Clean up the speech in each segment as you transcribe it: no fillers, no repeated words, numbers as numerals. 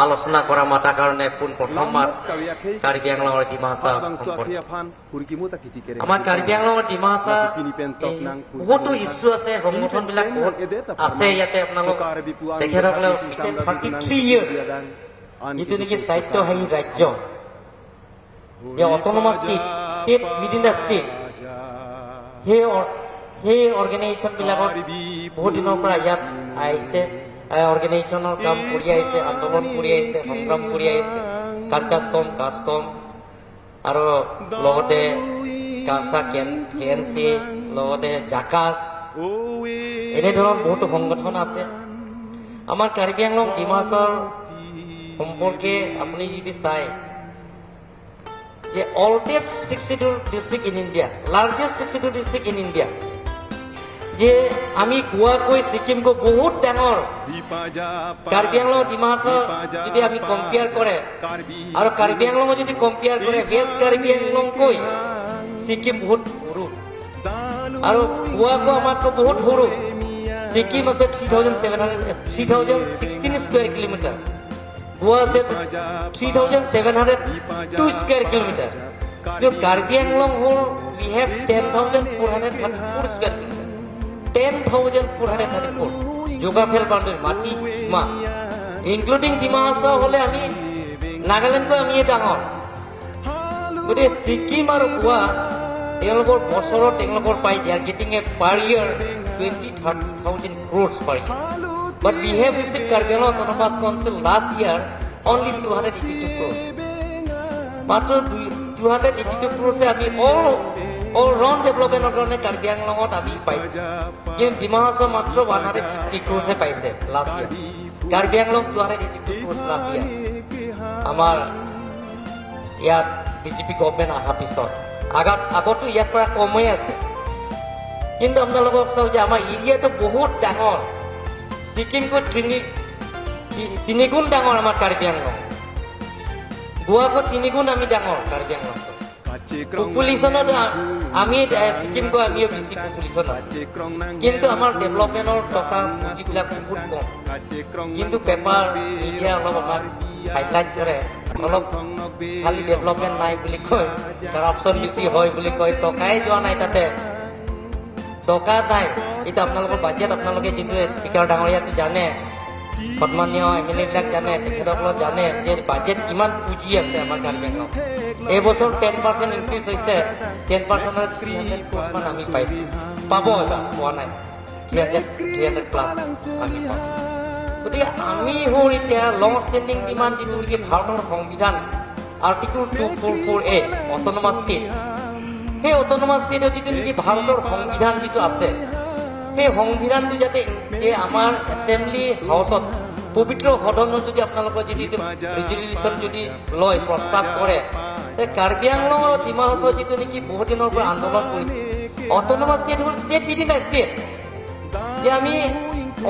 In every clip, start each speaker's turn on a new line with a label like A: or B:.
A: আলোচনা কৰা মাতাৰ কাৰণে পোনপ্ৰথমবাৰ কাৰ্বি আংলঙৰ ডিমাচা সম্পৰ্কে আমাৰ কাৰ্বি আংলঙৰ ডিমাচা বহুতো ইছ্যু আছে। সংগঠনবিলাক বহুত আছে ইয়াতে। আপোনালোক তেখেতসকলে 33 ইয়েৰ্ছ যিটো নেকি স্বায়ত্তশাসী ৰাজ্য, যে autonomous state within the state, সেই অৰ্গেনাইজেশ্যনবিলাকত বহুত দিনৰ পৰা ইয়াত আহিছে, অৰ্গেনাইজেশ্যনৰ কাম কৰি আহিছে, আন্দোলন কৰি আহিছে, সংগ্ৰাম কৰি আহিছে। কাঞ্চাছ কম, কাছকম আৰু লগতে কাছা কেন কে এন চি, লগতে জাকাছ, এনেধৰণৰ বহুতো সংগঠন আছে। আমাৰ কাৰ্বি আংলং ডিমাচাৰ সম্পৰ্কে আপুনি যদি চায় যে oldest 62 district in India, largest 62 district in India, যে আমি গোৱাকৈ ছিকিমকৈ বহুত ডাঙৰ। কাৰ্বি আংলং ডিমাচা যদি আমি কম্পেয়াৰ কৰে আৰু কাৰ্বি আংলঙত যদি কম্পেয়াৰ কৰে, ৱেষ্ট কাৰ্বি আংলংকৈ ছিকিম বহুত সৰু আৰু গোৱাকো আমাতকৈ বহুত সৰু। ছিকিম আছে 3700, 3016 square kilometer। গোৱা আছে 3702 square kilometer। কিন্তু কাৰ্বি আংলং হ'ল we have 10,434 square kilometer, 10,434 geographical boundary, মাটি সীমা ইনক্লুডিং ডিমা হাছাও হ'লে আমি নাগালেণ্ডকৈ আমিয়ে ডাঙৰ। গতিকে ছিকিম আৰু গোৱা তেওঁলোকৰ বছৰত তেওঁলোকৰ পাই, they are getting a per year 20-30 thousand crores per year, but we have receive Karbi Anglong Autonomous Council last year only 282 crores। মাত্ৰ 282 ক্ৰ'ৰ্ছে আমি অল ৰাউণ্ড ডেভেলপমেণ্টৰ কাৰণে কাৰ্বি আংলঙত আমি পাইছোঁ। কিন্তু ডিমা হাছাও মাত্ৰ 150 ক্ৰ'ৰ্ছে পাইছে last year. Karbi Anglong 282 crores last year. আমাৰ ইয়াত বিজেপি গভমেণ্ট অহাৰ পিছত, আগতো ইয়াৰ পৰা কমেই আছে। কিন্তু আপোনালোকক চাওক যে আমাৰ এৰিয়াটো বহুত ডাঙৰ। ছিকিমকৈ তিনিগুণ ডাঙৰ আমাৰ কাৰ্বি আংলং। গোৱাকৈ তিনিগুণ আমি ডাঙৰ কাৰ্বি আংলংটো। পপুলেশ্যনত আমি ছিকিমকৈ আমিও বেছি পপুলেশ্যন আছে, কিন্তু আমাৰ ডেভেলপমেণ্টৰ টকা পুঁজিবিলাক বহুত কম। কিন্তু পেপাৰ মিডিয়া অলপ আমাক হাইলাইট কৰে, অলপ খালি ডেভেলপমেণ্ট নাই বুলি কয়, কাৰাপশ্যন বেছি হয় বুলি কয়। টকাই যোৱা নাই তাতে, টকা নাই। এতিয়া আপোনালোকৰ বাজেট, আপোনালোকে যিটো স্পীকাৰ ডাঙৰীয়াটো জানে, সন্মানীয় এম এল এ বিলাক জানে, তেখেতসকলক জানে যে বাজেট কিমান পুঁজি আছে আমাৰ কাৰ্বি আংলং। এইবছৰ 10% ইনক্ৰিজ হৈছে। 10%ৰ 300 মান আমি পাইছোঁ, পাব এবাৰ পোৱা নাই, 300 প্লাছ আমি পাম। গতিকে আমি হ'ল এতিয়া লং ষ্টেণ্ডিং ডিমাণ্ড, যিটো নেকি ভাৰতৰ সংবিধান Article 244A, autonomous state, সেই অট'নমাছ ষ্টেটত যিটো নেকি ভাৰতৰ সংবিধান যিটো আছে, সেই সংবিধানটো যাতে যে আমাৰ এছেম্বলি হাউচত, পবিত্ৰ সদনত যদি আপোনালোকৰ যদি ৰিজলিউশ্যন যদি লয়, প্ৰস্তাৱ কৰে, কাৰ্বি আংলং আৰু ডিমা হাছাও যিটো নেকি বহুত দিনৰ পৰা আন্দোলন কৰিছে, অট'নমাছ ষ্টেট হ'ল ষ্টেট উইদিন the state, যে আমি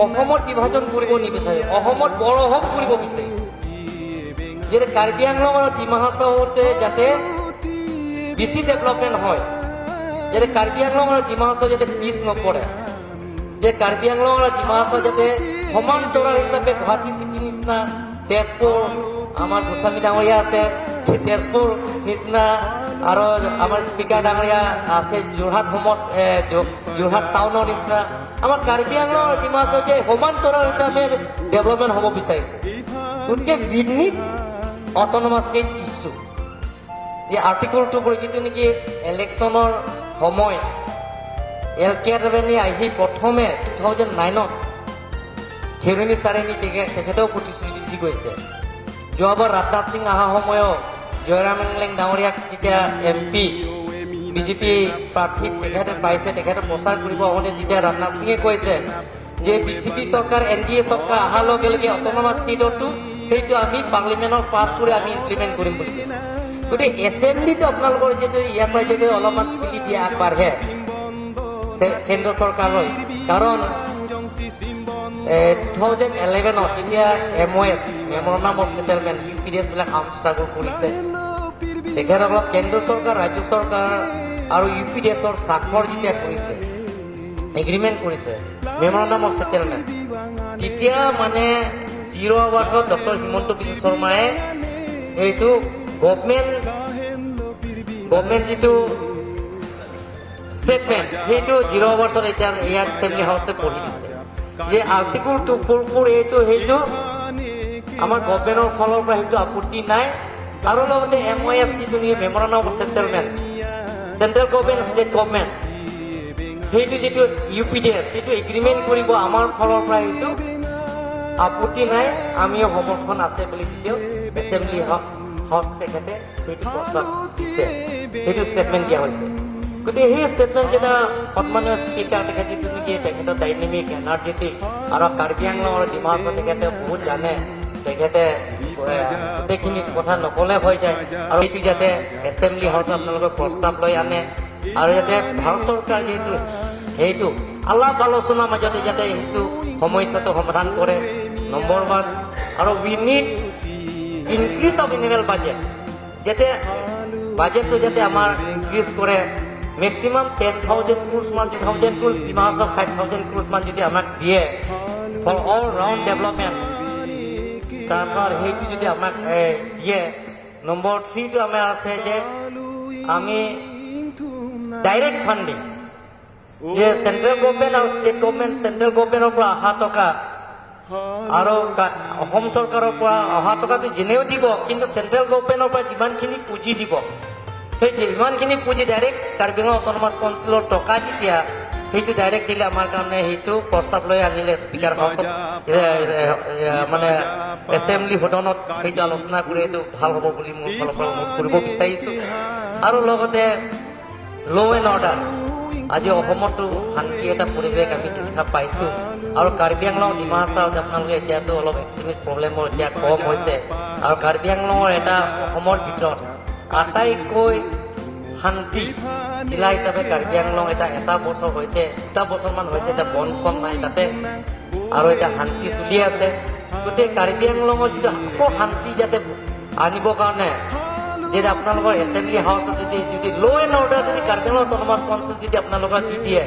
A: অসমত বিভাজন কৰিব নিবিচাৰোঁ, অসমত বৰ অসম কৰিব বিচাৰিছোঁ, যে কাৰ্বি আংলং আৰু ডিমা হাছাওতে যাতে বেছি ডেভেলপমেণ্ট হয়, যাতে কাৰ্বি আংলং আৰু ডিমা হাছাও যাতে পিছ নপৰে, যে কাৰ্বি আংলং আৰু ডিমা হাছাও যাতে সমান্তৰাল হিচাপে গুৱাহাটী চিটি নিচিনা, তেজপুৰ, আমাৰ গোস্বামী ডাঙৰীয়া আছে, তেজপুৰ নিচিনা, আৰু আমাৰ স্পীকাৰ ডাঙৰীয়া আছে যোৰহাট যোৰহাট টাউনৰ নিচিনা, আমাৰ কাৰ্বি আংলং আৰু ডিমা হাছাও যে সমান্তৰাল হিচাপে ডেভেলপমেণ্ট হ'ব বিচাৰিছে। গতিকে we need autonomous state issue। এই আৰ্টিকলটো কৰি যিটো নেকি ইলেকশ্যনৰ সময় এল কে আডবাণী আহি প্ৰথমে 2009ত খেৰণি চাৰেনি তেখেতেও প্ৰতিশ্ৰুতি দি গৈছে। যোৱাবাৰ ৰাজনাথ সিং অহা সময়ত জয়ৰাম ইংলেং ডাঙৰীয়াক যেতিয়া এম পি বিজেপি প্ৰাৰ্থী তেখেতে পাইছে, তেখেতে প্ৰচাৰ কৰিব আহোঁতে যেতিয়া ৰাজনাথ সিঙে কৈছে যে বিজেপি চৰকাৰ, এন ডি এ চৰকাৰ অহাৰ লগে লগে অট'নমাছ ষ্টেটতো সেইটো আমি পাৰ্লিমেণ্টত পাছ কৰি আমি ইমপ্লিমেণ্ট কৰিম বুলি কৈছে। গতিকে এছেম্বলিটো আপোনালোকৰ যিটো ইয়াৰ পৰা যদি অলপমান ঠেলি দিয়ে, আগবাঢ়ে কেন্দ্ৰ চৰকাৰলৈ, কাৰণ 2011ত যেতিয়া MOS, memorandum of settlement, U P D এছবিলাক arm struggle কৰিছে, তেখেতসকলক কেন্দ্ৰ চৰকাৰ, ৰাজ্য চৰকাৰ আৰু ইউ পি ডি এছৰ স্বাক্ষৰ যেতিয়া কৰিছে, এগ্ৰিমেণ্ট কৰিছে, মেমৰেণ্ডাম অফ ছেটেলমেণ্ট, তেতিয়া মানে জিৰ' আৱাৰ্ছত ডক্টৰ হিমন্ত বিশ্ব শৰ্মাই এইটো গভমেণ্ট যিটো ষ্টেটমেণ্ট, সেইটো জিৰ' আৱাৰ্ছত এতিয়া ইয়াত এছেম্বলি হাউচতে পঢ়ি দিছে যে আৰ্টিকল 244 এইটো সেইটো আমাৰ গভমেণ্টৰ ফালৰ পৰা সেইটো আপত্তি নাই। আৰু লগতে এম অ' এছ যিটো নেকি memorandum of settlement, central government, state government, সেইটো যিটো ইউ পি ডি এফ যিটো এগ্ৰিমেণ্ট কৰিব, আমাৰ ফালৰ পৰা সেইটো আপত্তি নাই, আমিও সমৰ্থন আছে বুলি তেতিয়াও এছেম্বলি হাউচ তেখেতে সেইটো প্ৰস্তাৱ দিছে, সেইটো ষ্টেটমেণ্ট দিয়া হৈছে। গতিকে সেই ষ্টেটমেণ্ট কেইটা সন্মানীয় স্পীকাৰ তেখেত যিটো নেকি তেখেতৰ ডাইনেমিক, এনাৰ্জেটিক আৰু কাৰ্বি আংলং আৰু ডিমা হাছাও তেখেতে বহুত জানে। তেখেতে গোটেইখিনি কথা নক'লে হৈ যায়। আৰু এইটো যাতে এছেম্বলি হাউচত আপোনালোকে প্ৰস্তাৱ লৈ আনে আৰু যাতে ভাৰত চৰকাৰ যিহেতু সেইটো আলাপ আলোচনাৰ মাজতে যাতে সেইটো সমস্যাটো সমাধান কৰে, নম্বৰ ওৱান। আৰু we need increase of annual budget, যাতে বাজেটটো যাতে আমাৰ ইনক্ৰিজ কৰে মেক্সিমাম 10,000 ক্ৰ'ৰ্ছ মান, 2,000 ক্ৰ'ৰ্ছ, ডিমা হাছাও 5,000 ক্ৰ'ৰ্ছ মান যদি আমাক দিয়ে ফৰ অল ৰাউণ্ড ডেভেলপমেণ্ট, তাৰপিছত সেইটো যদি আমাক দিয়ে। নম্বৰ থ্ৰীটো আমাৰ আছে যে আমি ডাইৰেক্ট ফাণ্ডিং, যে চেণ্ট্ৰেল গভমেণ্ট আৰু ষ্টেট গভমেণ্ট, চেণ্ট্ৰেল গভমেণ্টৰ পৰা অহা টকা আৰু অসম চৰকাৰৰ পৰা অহা টকাটো যেনেও দিব, কিন্তু চেণ্ট্ৰেল গভমেণ্টৰ পৰা যিমানখিনি পুঁজি দিব, সেই যিমানখিনি পুঁজি ডাইৰেক্ট কাৰ্বি আংলং অট'নমাছ কাউন্সিলৰ টকা যেতিয়া সেইটো ডাইৰেক্ট দিলে আমাৰ কাৰণে সেইটো প্ৰস্তাৱ লৈ আনিলে স্পীকাৰ হাউচত, মানে এছেম্বলি সদনত সেইটো আলোচনা কৰি এইটো ভাল হ'ব বুলি মোৰ ফালৰ পৰা অনুৰোধ কৰিব বিচাৰিছোঁ। আৰু লগতে ল' এণ্ড অৰ্ডাৰ, আজি অসমতো শান্তি এটা পৰিৱেশ আমি দেখা পাইছোঁ আৰু কাৰ্বি আংলং, ডিমা হাছাওত আপোনালোকে এতিয়াতো অলপ এক্সট্ৰিমিষ্ট প্ৰব্লেমো এতিয়া কম হৈছে। আৰু কাৰ্বি আংলঙৰ এটা অসমৰ ভিতৰত আটাইতকৈ শান্তি জিলা হিচাপে কাৰ্বি আংলং এটা বছৰ হৈছে, 2 বছৰমান হৈছে, এতিয়া বন চন নাই তাতে আৰু এতিয়া শান্তি চলি আছে। গতিকে কাৰ্বি আংলঙৰ যিটো আকৌ শান্তি যাতে আনিবৰ কাৰণে যদি আপোনালোকৰ এছেম্বলি হাউচত যদি ল' এণ্ড অৰ্ডাৰ যদি কাৰ্বি আংলং অট'নমাছ কাউন্সিল যদি আপোনালোকৰ দি দিয়ে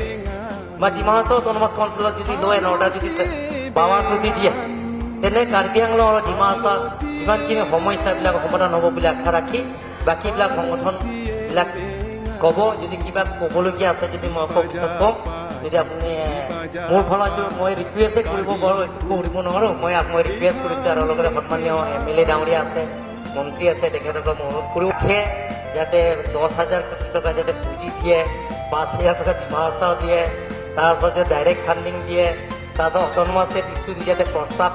A: বা ডিমা হাছাও অট'নমাছ কাউন্সিলত যদি ল' এণ্ড অৰ্ডাৰ যদি পাৱাৰটো দি দিয়ে, তেনে কাৰ্বি আংলং আৰু ডিমা হাছাও যিমানখিনি সমস্যাবিলাক সমাধান হ'ব বুলি আশা ৰাখি বাকীবিলাক সংগঠনবিলাক ক'ব। যদি কিবা ক'বলগীয়া আছে যদি মই আকৌ পিছত কম। যদি আপুনি মোৰ ফালতো মই ৰিকুৱেষ্টে কৰিব পাৰোঁ, একো কৰিব নোৱাৰোঁ। মই ৰিকুৱেষ্ট কৰিছোঁ আৰু লগতে সন্মানীয় এম এল এ ডাঙৰীয়া আছে, মন্ত্ৰী আছে, তেখেতক মই অনুৰোধ কৰোঁ যাতে 10,000 কোটি টকা যাতে পুঁজি দিয়ে, 5,000 টকা ডিমা হাছাও দিয়ে, তাৰপাছত যে ডাইৰেক্ট ফাণ্ডিং দিয়ে, তাৰপাছত অট'নমাছ ষ্টেট ইছ্যু যাতে প্ৰস্তাৱ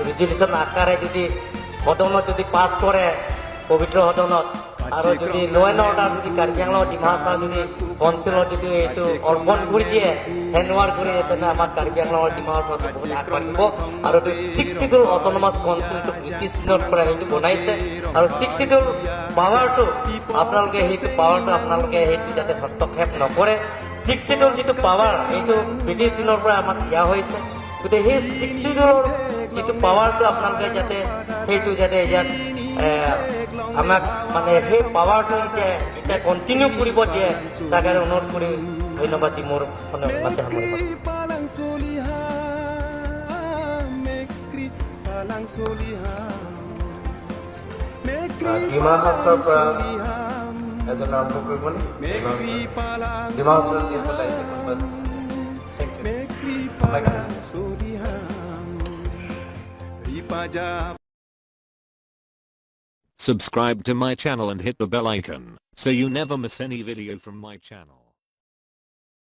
A: ৰিজলিউশ্যন আকাৰে যদি সদনত যদি পাছ কৰে, পবিত্ৰ সদনত, আৰু যদি ল' এণ্ড অৰ্ডাৰ যদি কাৰ্বি আংলং, ডিমা হাছাও যদি কাউন্সিলত যদি এইটো অৰ্পণ কৰি দিয়ে, হেণ্ড অভাৰ কৰি দিয়ে, তেনে আমাৰ কাৰ্বি আংলং আৰু ডিমা হাছাওটো বহুত আগবাঢ়িব। আৰু এইটো ছিক্স চিডিউল অট'নমাছ কাউন্সিলটো ব্ৰিটিছ দিনৰ পৰা সেইটো বনাইছে আৰু ছিক্স চিডিউল পাৱাৰটো আপোনালোকে সেইটো পাৱাৰটো আপোনালোকে সেইটো যাতে হস্তক্ষেপ নকৰে। ছিক্স চিডিউল যিটো পাৱাৰ, এইটো ব্ৰিটিছ দিনৰ পৰা আমাক দিয়া হৈছে। গতিকে সেই ছিক্স চিডিউলৰ যিটো পাৱাৰটো আপোনালোকে যাতে সেইটো যাতে ইয়াত আমাক মানে সেই পাৱাৰটো এতিয়া কণ্টিনিউ কৰিব দিয়ে, তাৰ কাৰণে অনুৰোধ কৰি ধন্যবাদ দি মোৰ ইমানতে সামৰণি মাৰিছোঁ।
B: Palang soliha mekri palang soliha mekri
C: Dima হাছাওৰ পৰা
B: soliha
C: এজন আৰম্ভ কৰিবনে?
B: mekri palang
C: Dima হাছাওৰ যিসকল আহিছে কোনোবা। Thank you.
B: mekri palang soliha ripaja.
D: Subscribe to my channel and hit the bell icon, so you never miss any video from my channel.